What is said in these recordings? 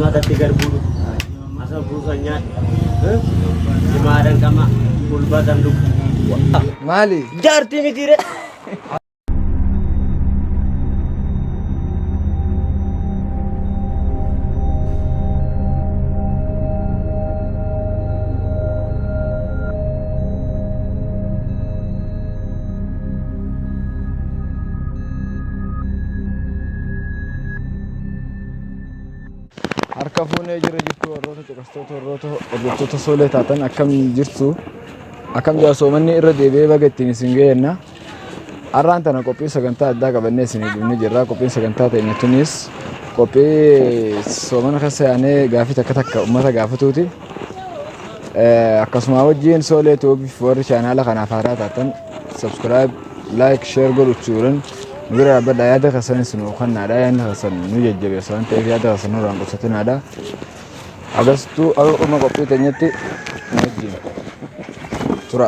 Matatti garbuu dhugu. Asabuu san nyaadhu. Jimaadhaan qama. Hulbaa san dhugu. Maali? Jaartii mitiire. Harka fuunee jira jirtu warroota caqastoota warroota hordoftoota soolee taatan akkam jirtu akkam jaarsoomanni irra deebi'ee baga ittiin isin ga'eenna. Har'aan tana qophii sagantaa addaa qabannee isinii dhufnee jirra. Qophiin sagantaa teenya tunis qophii soomana keessa yaanee gaafii takka takka uummata gaafatuuti. Akkasuma wajjin soolee tuubiif warri chaanaala kanaaf haaraa taatan subscribe, like, share godhuchuudhaan nu bira dhaabbadhaa. Yaada keessanis nu kennaadha. Yaadni keessan nu jajjabeessa waan ta'eef yaada keessan nurraan qusatinaadha. Agastuu akka dhuma qophii teenyatti nu wajjin tura.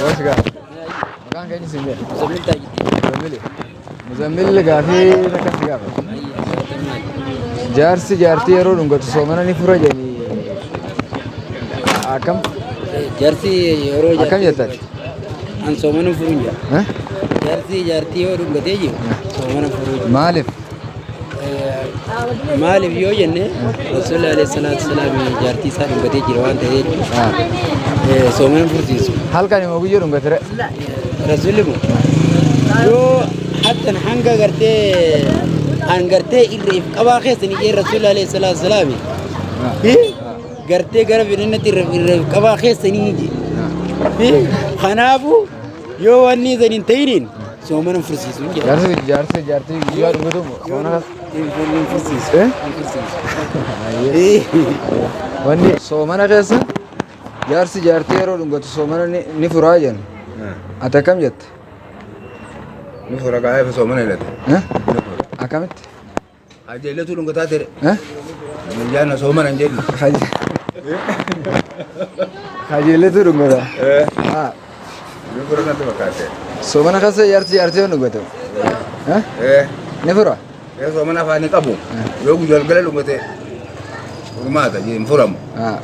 Yoos gaa. Maqaan keenya siin jedha. Muzammil Taajiddiin. Muzammili. Muzammil gaafii takka si gaafata. Jaarsi jaartii yeroo dhungatu soomana ni fura jedhanii akkam Jaarsi yeroo akkam jettan? An soomana furuun jira. Eh? Jaarsi jaartii yoo dhungatee jiru soomana furuu jira. Maaliif? Maaliif yoo jenne Rasuulli alayhi salaatu salaam jaartii isaa dhungatee jira waan ta'eef soomana fursiisu. Halkan immoo guyyoo dhungatire. Rasuulli moo yoo hattan hanga gartee an gartee irra if qabaa keessa ni jee Rasuulli alayhi salaatu salaam gartee gara fedhannatti irra if qabaa keessa ni jee. Kanaafuu yoo wanni isan hin ta'iniin soomana hin fursiisu hin jedha. Jaarsi jaarsi jaartii guyyaa dhungatu soomana kas. Hin fursiisu. Eh? Hin fursiisu. Wanni soomana keessa jaarsi jaartii yeroo dhungatu soomana ni furaa jenna. Ati akkam jetta? Ni fura gaa'ee soomana hidhate. Eh? Akkamitti? Ajeelletu dhungataa ture. Eh? Guyyaan soomana hin jennu. Kajeelletu dhungata. Ah, Ni fura natti fakkaate. Soomana keessa jaarsi jaartii yoo dhungatu. Eh? Eh. Ni fura? Ee soomana afaan hin qabu. Yoo guyyaa galgala dhungate furmaata hin furamu. Ah,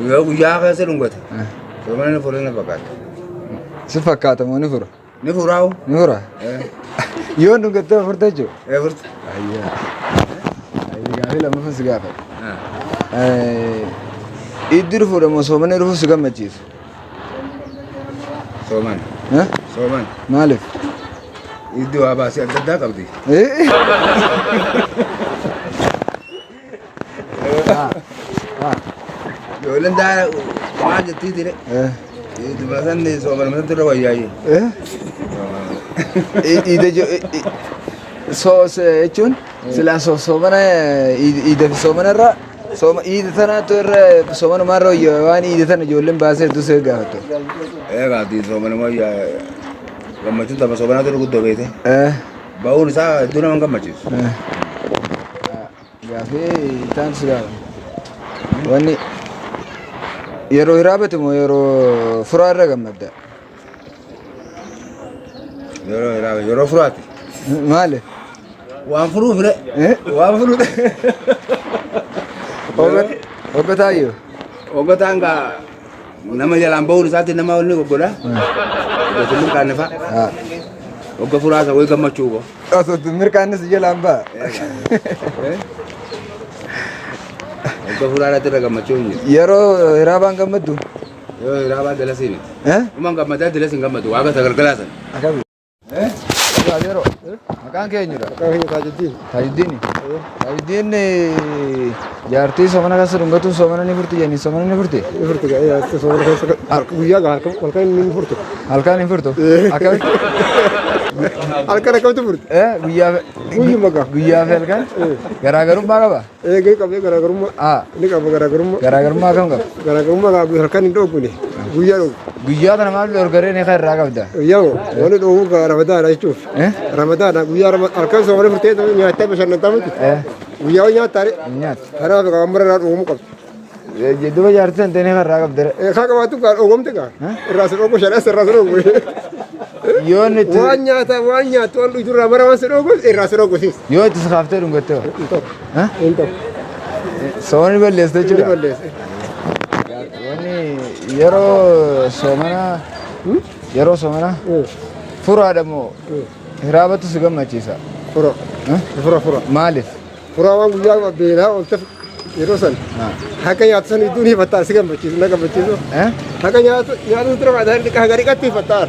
Yoo guyyaa keessa dhungate eh. soomana ni fura natti fakkaate. Si fakkaata moo ni fura? Ni furaawu. Ni fura? Eh. Yoo dhungattee furte jechuudha. Ee furte. Ayyaa. Ayyaa gaafii lammaffaan si gaafadha. Iddi dhufuudha moo soomanni dhufuu si gammachiisu? Soomana. Eh? Soomana. Maaliif? Iddi waa baasii adda addaa qabdi. Eh? Ah. Ah. Ijoolleen daa maal jettii ture? Eh. Idduma sanni soomana sanatti irra wayyaayye. Eh? Iida so jechuun silaa soomana iida fi soomana irra sooma iida tanaatu irra soomanumaa irra wayya waan iida tana ijoolleen baasee hedduu see gaafattu. Ee gaafii soomana wayyaa gammachuun tapha soomanaatu irra guddoo beekte. Eh. Ba'uun isaa hedduu nama hin gammachiisu. Eh. Gaafii taan si gaafa. Wanni yeroo hiraabate moo yeroo furaa irra gammadda? Yeroo hiraabe yeroo furaati. Maali? Waan furuu fire. Eh? Waan furuu. Hoggataayyoo. Hoggataan gaa nama jalaan ba'uun isaatti nama inni goggoda. Hoggatiin mirkaanne fa'a. Hogga furaasa wayii gammachuu koo. Osoo mirkaannis jalaan ba'a. Hogga furaa irratti irra gammachuu hin jiru. Yeroo hiraabaan gammaddu? Yoo hiraabaa dalasii miti. Eh? Dhumaan gammadaa dalas hin gammadu. Waaqa sagalgalaa sana. Akkami? Yeroo maqaan kee eenyudha? Maqaan keenya Taajuddiin. Taajuddiin. Taajuddiin jaartii soomana keessa dhungatuun soomana ni furti jenni soomana ni furti? Ni furti gaa soomana keessa guyyaa gaa halkan ni furtu. Halkan hin furtu? Akkamitti? Halkan akkamitti furti? Eh, guyyaa Guyyuma gaa. Guyyaa fi halkan garaagarummaa qaba? Eegee qabee garaagarummaa. Ah, Ni qaba garaagarummaa. garaagarummaa kam qaba? Garaagarummaa gaa halkan hin dhoogune guyyaa dhoogu. Guyyaa kana maal dhorgaree ni kan irraa qabda? Guyyaa moo wanni dhoogu gaa ramadaana jechuuf. Eh? Ramadaana guyyaa halkan soomana furtee nyaattee bashannantaa miti. Eh, Guyyaa hoo nyaattaa hin nyaattu. Kanaaf gaa amma irraa dhoogumuu qabdi. Duba jaartii san ta'e ni kan irraa qabda. Kaa qabaattu gaa dhoogomte gaa. Irraa si dhoogu shanas irraa si dhoogu. Yoo inni itti Waan nyaata waan nyaattu waan dhugdu irraa bara waan si dhoogus irraa si dhoogusis. Yoo itti sikaaftee dhungattee hoo? Hin ta'u. Eh? Hin ta'u. Soomani balleessa Ni jechuudha. balleessa. Wanni yeroo soomana yeroo soomana furaadha moo hiraabatu si gammachiisa? Fura. Eh? Fura fura. Maaliif? Fura waan guyyaa beelaa oolteef yeroo san haqa nyaatu san iddoo ni fattaa si gammachiisu na gammachiisu. Eh? Haqa nyaatu nyaatu dura baadhaa dhiqa haga dhiqatti fattaa.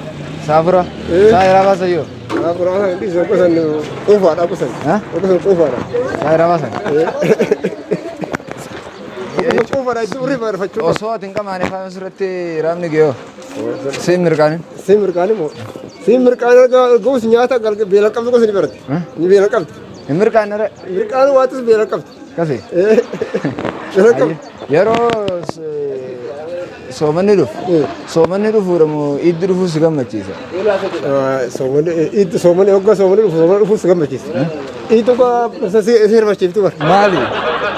Saa fura? Eh. Saa hiraabaa sayyoo? Saa fura san dhiisu gosan quufaadha gosan. Eh? Gosan quufaadha. Saa hiraabaa san? Gosan quufaadha iddoo urrii faarfachuu. Osoo ati hin qamaane faa sirriitti hiraabni geeyoo? Siin mirqaanin? Si mirqaani moo? Si mirqaani goos nyaata beela qabdu gosa ni barate. Ni beela qabdi. Hin mirqaanne ree? Mirqaani waatis beela qabdi. Akkasi? Beela qabdi. Yeroo soomanni dhufu soomanni dhufuudha moo iiddi dhufuu si gammachiisa? Soomanni iiddi soomanni hoggaa soomanni dhufu soomanni dhufuu si gammachiisa. Iiddi hoggaa si hirmachiiftu bara. Maali?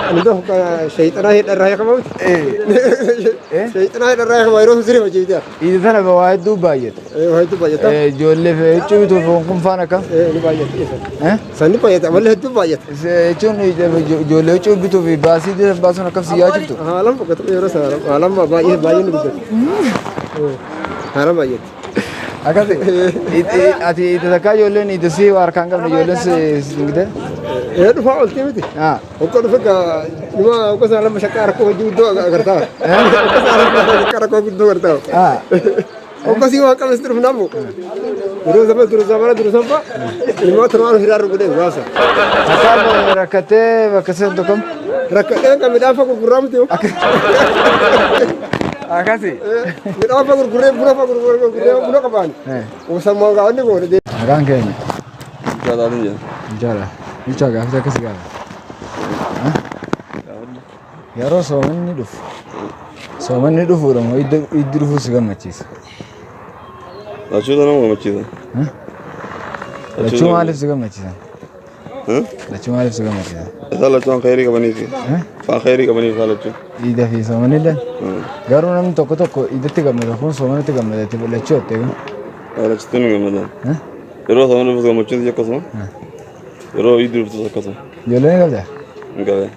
Ani tokko sheexanaa hidharraa hiikamamti. Sheexanaa hidharraa hiikama yeroo sun si hirmachiifti. Iiddi tana waa hedduu baay'ata. Waa hedduu baay'ata. Ijoollee fi huccuu bituuf kun faan akkam? Ni baay'ata. Sanni baay'ata ammallee hedduu baay'ata. Jechuun ijoollee huccuu bituuf baasii baasuun akkam si yaachiftu? Haalaan boqotu yeroo sana haalaan baay'ee baay'ee ni guddatu. Haalaan baay'ata. Akkasi. Ati itti takkaa ijoolleen itti si harkaan qabne ijoolleen si gite? Ee dhufaa oltii miti. Hokko dhufe gaa nima hokko sana lama shakkaa rakkoo hojii guddoo agartaa. Hokko sana lama shakkaa rakkoo guddoo agartaa. Hokko sii waan qabne sitti dhufnaa moo? Duruu zaman duruu zamana duruu sanfa ilmoo turumaan hiraarru godhee gaasa. Takkaa rakkattee bakka seentu kam? Rakkadhee kan midhaan fa gurguraa miti. Akkasi. Midhaan fa gurguree buna fa gurguree buna qabaan. Sammoo gaafni goone. Maqaan keenya. Jaalaatiin jedha. Injala. Bulchaa gaafii akkas gaafa. Yeroo soomanni dhufu. Soomanni dhufuudha moo iddi dhufuu si gammachiisa? Lachuu nama gammachiisa. Lachuu maaliif si gammachiisa? Lachuu maaliif si gammachiisa? Isaan lachuu waan khayrii qabaniif. Waan khayrii qabaniif isaan lachuu. Iida fi soomanni illee. Garuu namni tokko tokko iidatti gammada kun soomanatti gammada itti lachuu jettee kun. Lachuutti ni gammadan. Yeroo soomanni dhufus gammachuun akkasuma. Yeroo iiddi dhuftus akkasuma. Ijoollee ni qabdaa? Hin qabee.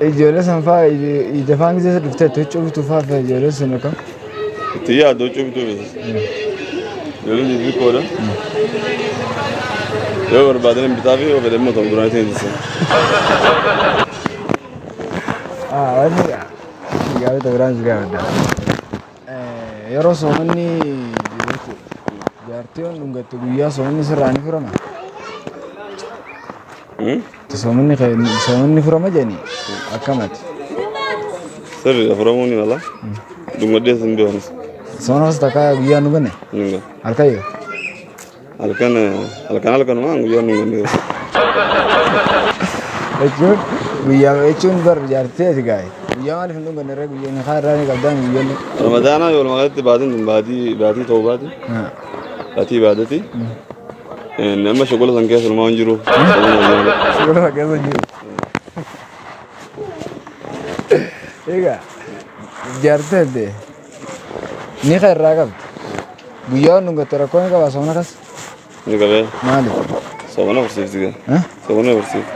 Ijoollee san faa iida faan gisee dhuftee itti huccuu bituu faa fi ijoollee sun akkam? Itti yaaddu huccuu bituufis. Ijoolleen xixiqqoodha. Yoo barbaadan hin bitaa fi yoo fedhan immoo ta'u duraan isin ittisan. Wanni gaafii ta'u biraan si gaafadha. Yeroo soomanni jiru jechuudha. Jaartii yoon dhungatte guyyaa soomanni sirraa ni furama. Soomanni soomanni furama jedhanii akkamati? Sirriidha furamuu ni mala. Dhungadhees hin beekanis. Soomana keessa takkaa guyyaa nu ganne Dhunga. halkan yoo. Halkan halkan halkanumaan guyyaa dhunganne. Jechuun guyyaa jechuun bar jaartii ati gaa'e. Guyyaa maaliif hin dhunganne irra guyyaa ni kaan irraa ni qabdaa guyyaan. Ramadaana yoo walumaa galatti baatiin tun baatii baatii tawbaati. Baatii ibaadati. Nama shogola san keessa walumaa hin jiru. Shogola san keessa hin jiru. Egaa jaartii ati ni kan irraa qabdi. Guyyaa waan dhungatte rakkoo ni qabaa soomana kas? Ni qabee. Maali? Soomana horsiifti gaa. Soomana horsiifti.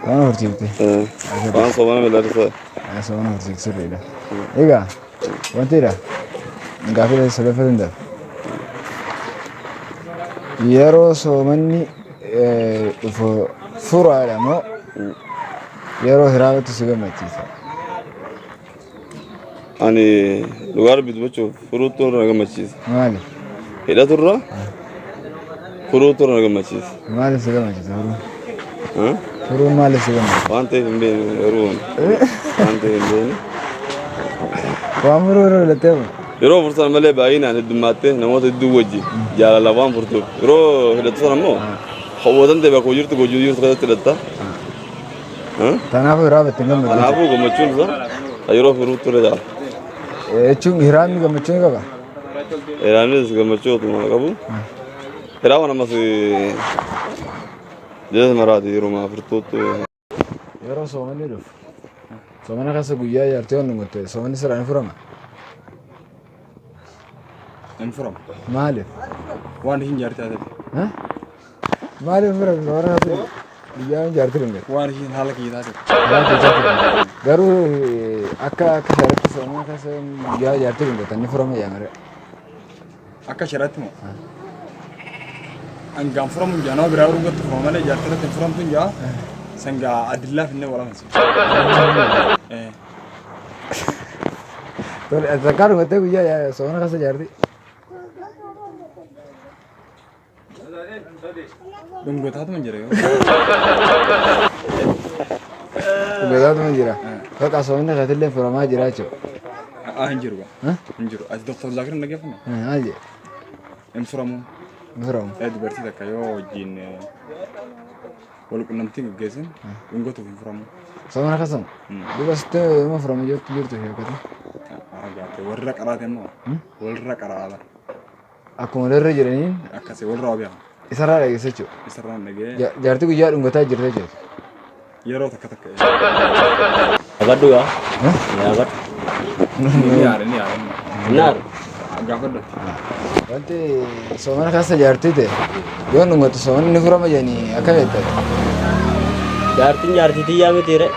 Soomana horsiifti. Waan soomana milaarisa. Soomana horsiifti sirriidha. Egaa wantiidha gaafii sadaffaa danda'a. Yeroo soomanni dhufu furaadha moo yeroo hiraabatti si gammachiisa? Ani dhugaa rabbi dubbachuuf furuutu irra na gammachiisa. Maali? Hidhaturra furuutu irra na gammachiisa. Maaliif si gammachiisa furuun? Furuun maaliif si gammachiisa? Waan ta'eef hin beekne garuu waan ta'eef hin beekne. Waan furuu irra filattee moo? Yeroo fursan malee baay'inaan heddummaattee namoota hedduu wajji jaalala waan furtuuf. Yeroo hidhattu sana immoo hawwatan ta'e bakka jirtu gojjuu jirtu keessatti hidhatta. Kanaafuu hiraaba ittiin gammadu. Kanaafuu gammachuun isaa yeroo firuutti irra jaala. Jechuun hiraabni gammachuu ni qaba. Hiraabnis gammachuu otuma qabu. Hiraaban ammas jecha maraati yeroo furtuutti. Yeroo soomanni dhufu. Soomana keessa guyyaa jaartii waan dhungatte soomanni sirraa ni furama. Hin furamu. Maaliif? Waan ishiin jaartii taateef. Maaliif furamne warra haasa'e? Guyyaa jaartii dhungate. Waan ishiin haala kiyya taateef. Garuu akka shari'aatti soomana keessa guyyaa jaartii dhungatan ni furama yaamare. Akka shari'aatti moo? Hangaan furamu hin jaa nama biraa dhungatti furama malee jaartii irratti hin furamtu hin jaa. Sangaa adillaaf inni walamansi. Tole takkaa dhungattee guyyaa soomana keessa jaartii. Dhungataatuma jira yoo. Dhungataatuma jira. Bakka soomni keetillee furamaa jira jechuudha. Ah hin jiru gaa. Hin jiru. Ati Dr. Zaakir hin dhaggeeffanne? Maal jedhe? Hin furamu. Hin furamu. Dubartii takka yoo wajjin wal qunnamtii gaggeessin dhungatuuf hin furamu. Soomana keessan? Duuba sitti ima furamu jirtu jirtu sheekota. Argaate warra qaraate immoo walirra qaraata. Akkuma walirra jiraniin Akkasii walirra wabi'a. isarraa dhageessa jechuudha. Isarraan dhagee Jaartii guyyaa dhungataa jirta jechuudha. yeroo takka takka. Gaafadhu gaa. Gaafadhu. Ni yaare ni yaare. Naaru. Gaafadhu. Wanti soomana keessa jaartii ta'e yoo dhungatu soomanni ni furama jedhanii akka beektan. Jaartiin jaartii tiyyaa miti re.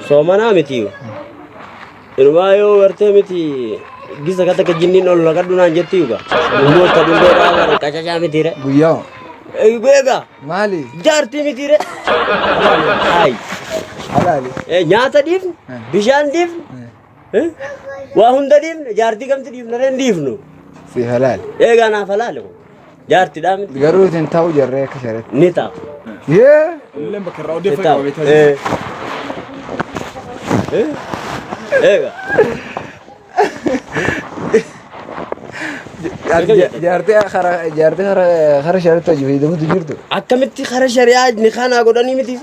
Soomanaa miti. Inumaa yoo gartee miti gisa ka takka jinniin ol naqadhu naan jetti yuga. Dhungoo ta dhungoo dhaabara qacacaa miti re. Guyyaa Egaa maali? jaartii miti re. Hayi. Halaali. Nyaata dhiifne, bishaan dhiifne, waa hunda dhiifne, jaartii kamti dhiifne ree hin dhiifnu. Si halaali. Eegaa naaf halaali kun. Jaartiidhaa miti. Garuu ittiin ta'u jarree akka sharetti. Ni ta'a. Yee! Illee bakka irraa Ni odeeffame ta'a. qabeetaa Eegaa. Jaartii kara jaartii kara kara sharetti hojii fayyadamutu jirtu. Akkamitti kara shari'aa ni kanaa godhanii miti?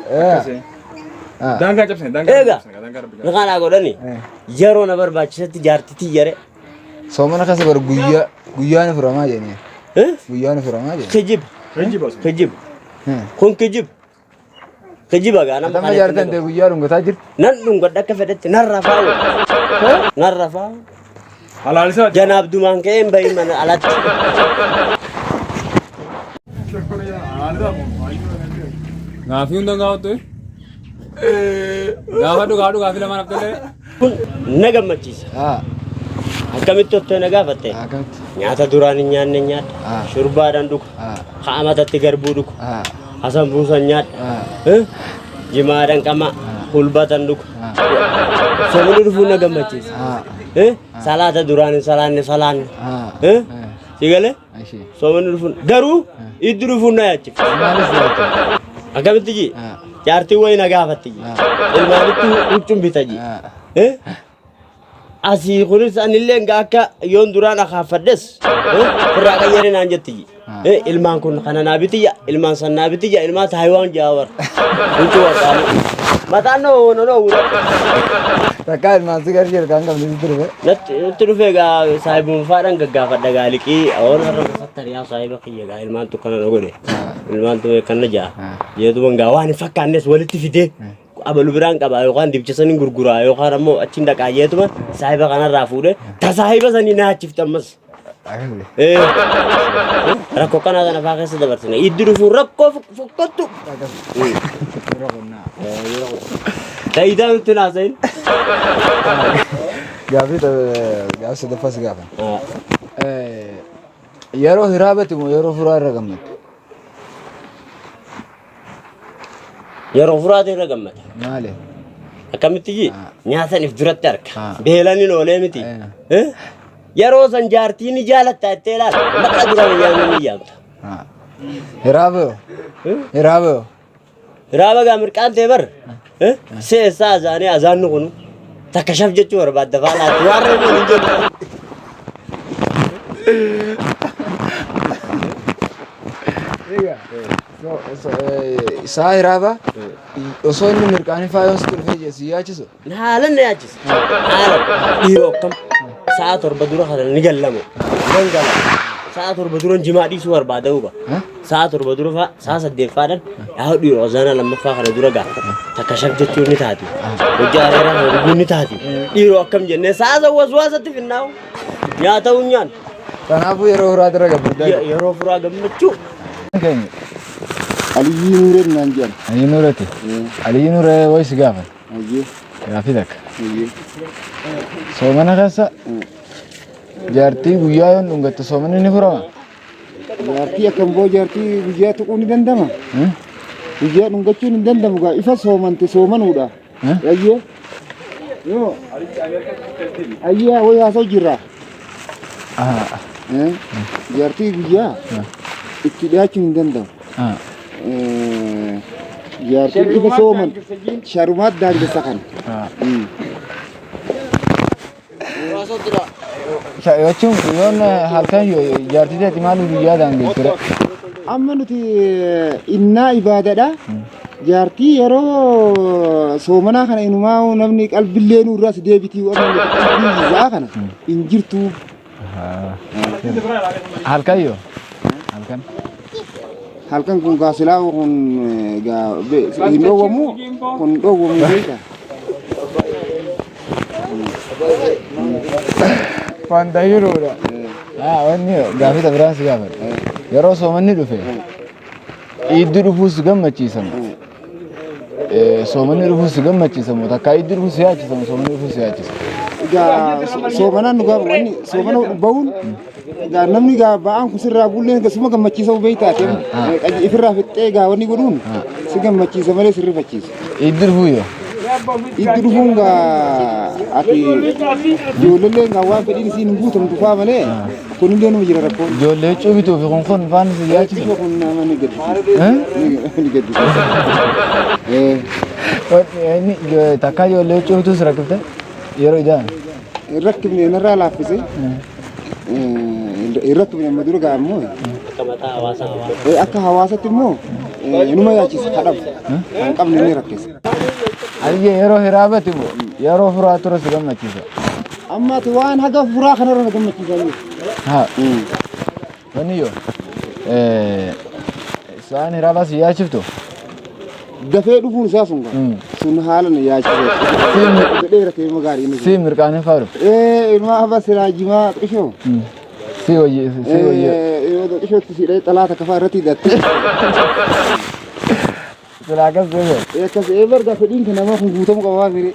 Daangaa cabsine daangaa Eegaa. cabsine daangaa rabbi Ni kanaa godhanii yeroo na barbaachisetti jaartii tiyyare. Soomana keessa bar guyyaa guyyaan furamaa jedhanii. Guyyaan furamaa jedhanii. Kijiba. Kijiba sun. Kijiba. Kun kijiba. Kijiba gaa nama Amma kana jaartiin ta'e guyyaa dhungataa jirti. Nan dhungadha akka fedhetti nan rafaa. Nan rafaa. Halaalisaa. Janaaf dumaan ka'ee hin bahin mana alatti. Gaafii hunda gaafattu. Gaafadhu gaafadhu gaafii lamaan haftellee. Kun na gammachiisa. Akkamitti ottoo na gaafatte? Nyaata duraan hin nyaanne nyaadha. Shurbaadhaan dhuga. Ha'a matatti garbuu dhuga. Hasan buusan nyaadha. Jimaadhaan qamaa. Hulbatan dhuga. Soomni dhufuun na gammachiisa. Salaata duraan hin salaanne salaanne. Si galee? Soomni dhufuun garuu iddi dhufuun na yaachifte. Akkamitti ji? Jaartiin wayii na gaafatti ji. Ilmaanitti huccuun bita ji. Asii kunis anillee nga akka yoon duraan akaaffadhes firraa qayyare naan jetti ji. Ilmaan kun kana naa bitiyya, ilmaan san naa bitiyya, ilmaan Taayiwaan jaa war. Huccuu waqaalee. Mataan noo noo wura. Takkaa ilmaan si gargaaru kan qabne sitti dhufe. Natti dhufe gaa saahibuma faadhaan gaggaafadha gaa liqii oon har'a masattar yaa saahiba kiyya gaa ilmaantu kana na godhe. Ilmaantu kana jaa. Jeetuma gaa waan hin fakkaannes walitti fidee abalu biraan qaba yookaan dibcha saniin gurguraa yookaan ammoo achiin dhaqaa jeetuma saahiba kanarraa fuudhee ta saahiba sanii na achifte ammas. Rakkoo kanaa kana faa keessa dabarsine. Iddi dhufuun rakkoo fokkottu. Taayitaa nutti naasayin. Gaafii gaafii sadaffaa si gaafa. Yeroo hiraabati moo yeroo furaa irra gammaddu? Yeroo furaatu irra gammada. Maali? Akkamitti ji? Nyaatan if duratti arga. Beelaniin oolee miti. Yeroo san jaartii ni jaalatta jettee ilaala. Maqaa duraan hin yaamne ni yaamta. Hiraaba hiraaba Hiraaba gaa mirqaan ta'e bar. Seessaa azaanii azaanni kunu takka shaf jechuu barbaadda faalaatti. Waan reefu hin jedhu. Isaa hiraaba osoo inni mirqaanii faayoon sitti dhufee jee si yaachisu. Haalan na yaachisa. Haalan dhiiroo akkam sa'a 7 dura kana ni gallamu. Nan gala. Sa'a 7 dura jimaa dhiisuu barbaada uba. Sa'a 7 dura fa'a sa'a 8 fa'aadhaan yaa dhiiroo azaana lammaffaa kana dura gaa takka shaf jechuun ni taati. Hojii areeraa kana dhuguun ni taati. Dhiiroo akkam jennee sa'a san waswaasatti finnaa'u. Nyaata hunyaan. Kanaafuu yeroo furaa irra gammaddaa. Yeroo furaa gammachuu. Keenya. Aliyyii Nuureen naan jedhan. Aliyyii Nuureeti. Aliyyii Nuuree wayi si gaafata. Ayyee. Gaafii takka. Ayyee. Soomana keessa jaartii guyyaa yoon dhungatte soomanni ni furama. Jaartii akkam boo jaartii guyyaa tuquun ni dandama. Guyyaa dhungachuun hin dandamu gaa ifa soomante soomanuudha. Ayyee. Yoo. Ayyee wayi haasa'u jirra. Jaartii guyyaa itti dhiyaachuun hin dandamu. Jaartiin ifa sooman sharumaat daangessa kana. Jechuun yoon halkan jaartii teeti maaliif guyyaa daangessire? Amma nuti innaa ibaadadha. Jaartii yeroo soomanaa kana inumaa namni qalbillee nurraas deebitii amma nuti qalbii za'a kana hin jirtu. Halkan yoo? Halkan. Halkan kun gaa silaa kun gaa hin dhoowwamu kun dhoowwamu beekta. Wanta jiruudha. Wanni gaafii ta biraan si gaafadha. Yeroo soomanni dhufe iiddi dhufuus gammachiisamu. Soomanni dhufuus gammachiisamu. Takkaa iiddi dhufuus si yaachisamu. Soomanni dhufuus si yaachisa. Egaa soomanaan nu gaafa wanni soomana bahuun egaa namni egaa ba'aan kun sirraa bulleen gasuma gammachiisa beektaa ta'e ifirraa fixxee egaa wanni godhuun si gammachiisa malee si rifachiisa. Iiddi dhufuu yoo? Itti dhufuun gaa ati ijoolleen gaa waan fedhiin isiin hin guutamtu faa malee kunillee numa jira rakkoon. Ijoollee huccuu bituu fi kun kun faan si yaachisa. Kun nama ni gaddisiisa. Ni gaddisiisa. Inni takkaa ijoollee huccuu bituus rakkifte yeroo ijaan. Hin rakkifne narraa laaffise. Hin rakkifne amma dura gaa ammoo. Akka mataa hawaasaa. Akka hawaasatti immoo inuma yaachisa kadhabu. Kan qabne ni rakkisa. Ayyee yeroo hiraabati moo yeroo furaa ture si gammachiisa. Amma ati waan haga furaa kanarra na gammachiisaa jiru. Haa. Wanni yoo isaan hiraabaa si yaachiftu. Dafee dhufuun isaa sun gaa. Sun haala na yaachisa. Dheera ta'e gaarii inni. Si mirqaanee faa dhufu. Ilma afa siraajimaa qishoo. Si wayyi si wayyi. Yoo qishootti siidhee xalaata kafaa irratti hidhatte. Silaa akkas ta'e. Akkas ee barga fedhiin kan namaa kun guutamuu qaba waan firee.